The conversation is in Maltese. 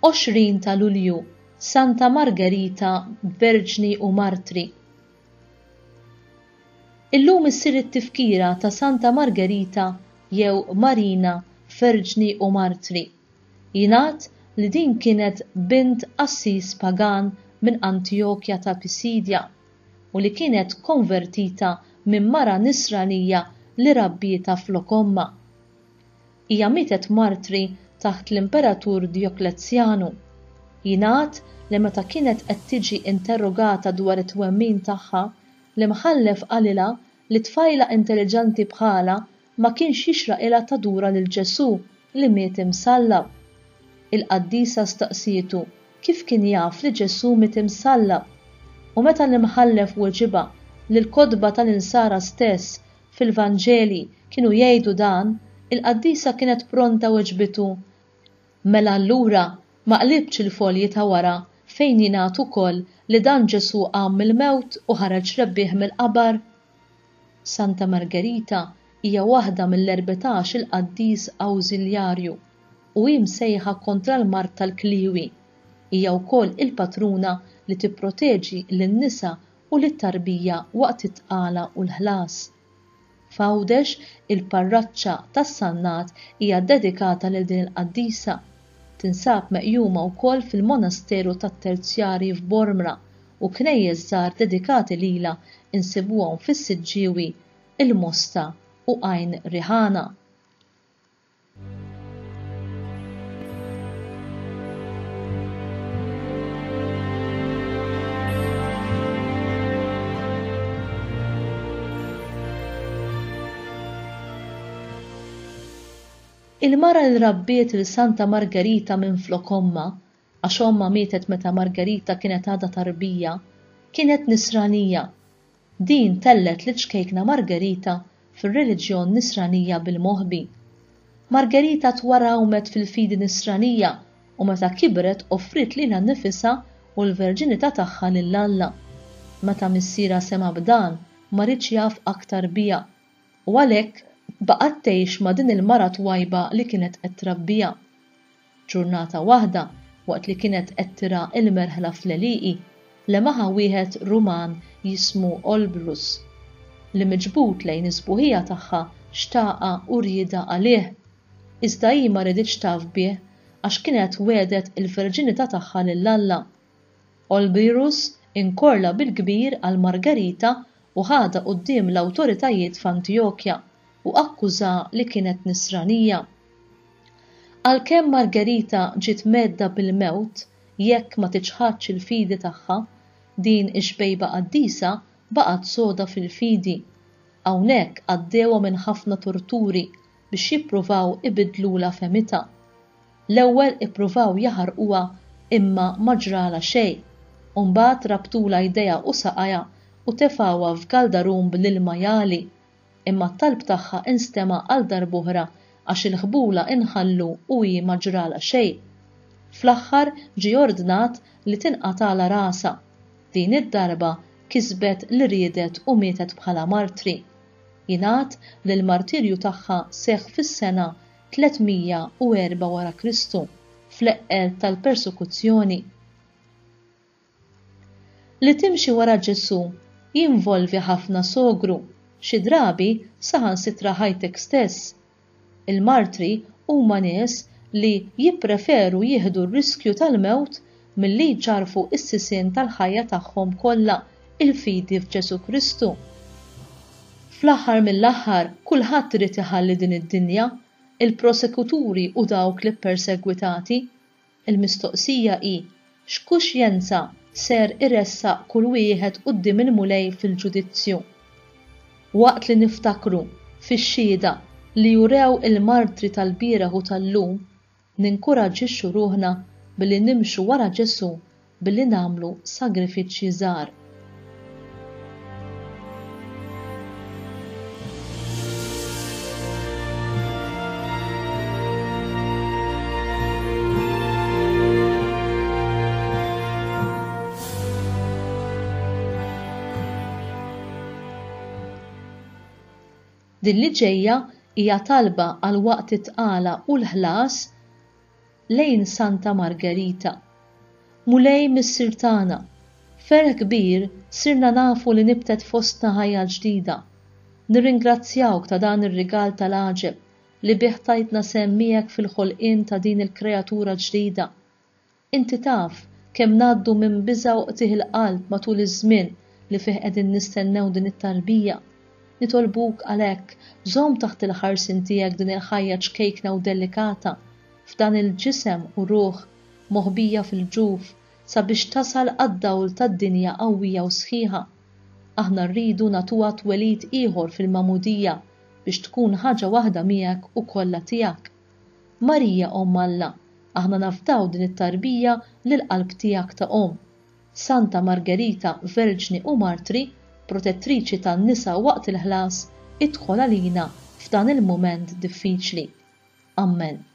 20 ta' Lulju, Santa Margerita Verġni u Martri. Illum issir it-tifkira ta' Santa Margerita jew Marina Verġni u Martri. Jingħad li din kienet bint qassis pagan minn Antjokja ta' Pisidja u li kienet konvertita minn mara Nisranija li rabbietha flok ommha. Hija mietet martri taħt l-Imperatur Djoklezjanu. Jingħad li meta kienet qed tiġi interrogata dwar it-twemmin tagħha, l-imħallef qalilha li tfajla intelliġenti bħalha ma kienx jixraqilha tadura lil Ġesù li miet imsallab. Il-qaddisa staqsietu kif kien jaf li Ġesù miet imsallab, u meta l-imħallef weġibha li l-kotba tal-Insara stess fil-Vanġeli kienu jgħidu dan, il-qaddisa kienet pronta weġbitu, Mela allura ma qlibtx il-folji ta' wara fejn jingħad ukoll li dan Ġesù qam mill-mewt u ħareġ rebbieħ mill-qabar? Santa Margerita hija waħda mill-erbetax-il qaddis awżiljarju u hi msejħa kontra l-mard tal-kliewi. Hija wkoll il-patruna li tipproteġi lin-nisa u lit-tarbija waqt it-tqala u l-ħlas. F'Għawdex, il-parraċċa tas-Sannat hija ddedikata lil din il-qaddisa. Tinsab meqjuma wkoll fil-monasteru tat-Terzjarji f'Bormla u knejjes żgħar dedikati lilha nsibuhom fis-Siġġiewi, il-Mosta u Għajn Riħana. Il-mara li rabbiet lil Santa Margerita minflok ommha, għax ommha mietet meta Margerita kienet għadha tarbija, kienet Nisranija. Din tellgħet liċ-ċkejkna Margerita fir-reliġjon Nisranija bil-moħbi. Margerita twarawmet fil-fidi Nisranija u meta kibret offriet lilha nnifisha u l-verġinità tagħha lil Alla. Meta missierha sema' b'dan ma riedx jaf aktar biha u għalhekk baqgħet tgħix ma' din il-mara twajba li kienet qed trabbiha. Ġurnata waħda, waqt li kienet qed tirgħa l-merħla fl-għelieqi, lemaħha wieħed Ruman jismu Olbrus, li miġbud lejn is-sbuħija tagħha xtaqha u riedha għalih. Iżda hi ma riditx taf bih għax kienet wegħdet il-verġinità tagħha lil Alla. Olbirus inkorla bil-kbir għal Margarita u ħadha quddiem l-awtoritajiet f'Antijokja u akkużaha li kienet Nisranija. Għalkemm Margherita ġiet mhedda bil-mewt jekk ma tiċħadx il-fidi tagħha, din ix-xbejba qaddisa baqgħet soda fil-fidi. Hawnhekk għaddewha minn ħafna torturi biex jippruvaw ibiddlulha fehmitha. L-ewwel ippruvaw jaħarquha imma ma ġralha xejn, u mbagħad rabtulha jdejha u saqajha u tefgħuha f'galdarun bl-ilma jagħli. Imma t-talb tagħha instema' għal darb'oħra għax il-ħbula inħallu u hi ma ġralha xejn. Fl-aħħar ġie ordnat li tinqatgħalha rasha. Din id-darba kisbet li riedet u mietet bħala martri. Jingħad li l-martirju tagħha seħħ fis-sena 304 wara Kristu, fl-eqqel tal-persekuzzjoni. Li timxi wara Ġesù jinvolvi ħafna sogru, xi drabi saħansitra ħajtek stess. Il-martri huma nies li jippreferu jieħdu r-riskju tal-mewt milli jġarrfu s-sisien tal-ħajja tagħhom kollha, il-fidi f'Ġesù Kristu. Fl-aħħar mill-aħħar kulħadd irid iħalli din id-dinja, il-prosekuturi u dawk li ppersegwitati. Il-mistoqsija hi, x'kuxjenza ser iressaq kull wieħed quddiem il-Mulej fil-ġudizzju? Waqt li niftakru fix-xhieda li urew il-martri tal-bieraħ u tal-lum, ninkuraġġixxu ruħna billi nimxu wara Ġesù billi nagħmlu sagrifiċċji żgħar. Din li ġejja hija talba għal waqt it-tqala u l-ħlas. lejn Santa Margerita. Mulej Missier tagħna, b'ferħ kbir sirna nafu li nibtet fostna ħajja ġdida. Nirringrazzjawk ta' dan ir-rigal tal-għaġeb li bih tajtna sehem miegħek fil-ħolqien ta' din il-kreatura ġdida. Inti taf kemm ngħaddu minn biża' u qtigħ il-qalb matul iż-żmien li fih qegħdin nistennew din it-tarbija. Nitolbuk għalhekk, żomm taħt il-ħarsien tiegħek din il-ħajja ċkejkna u delikata, f'dan il-ġisem u ruħ moħbija fil-ġuf sabiex tasal għad-dawl tad-dinja qawwija u sħiħa. Aħna rridu nagħtuha twelid ieħor fil-magħmudija biex tkun ħaġa waħda miegħek u kollha tiegħek. Marija Omm Alla, aħna nafdaw din it-tarbija lill-qalb tiegħek ta' omm. Santa Margerita, Verġni u Martri, protettriċi tan-nisa waqt il-ħlas, idħol għalina f'dan il-mument diffiċli. Ammen.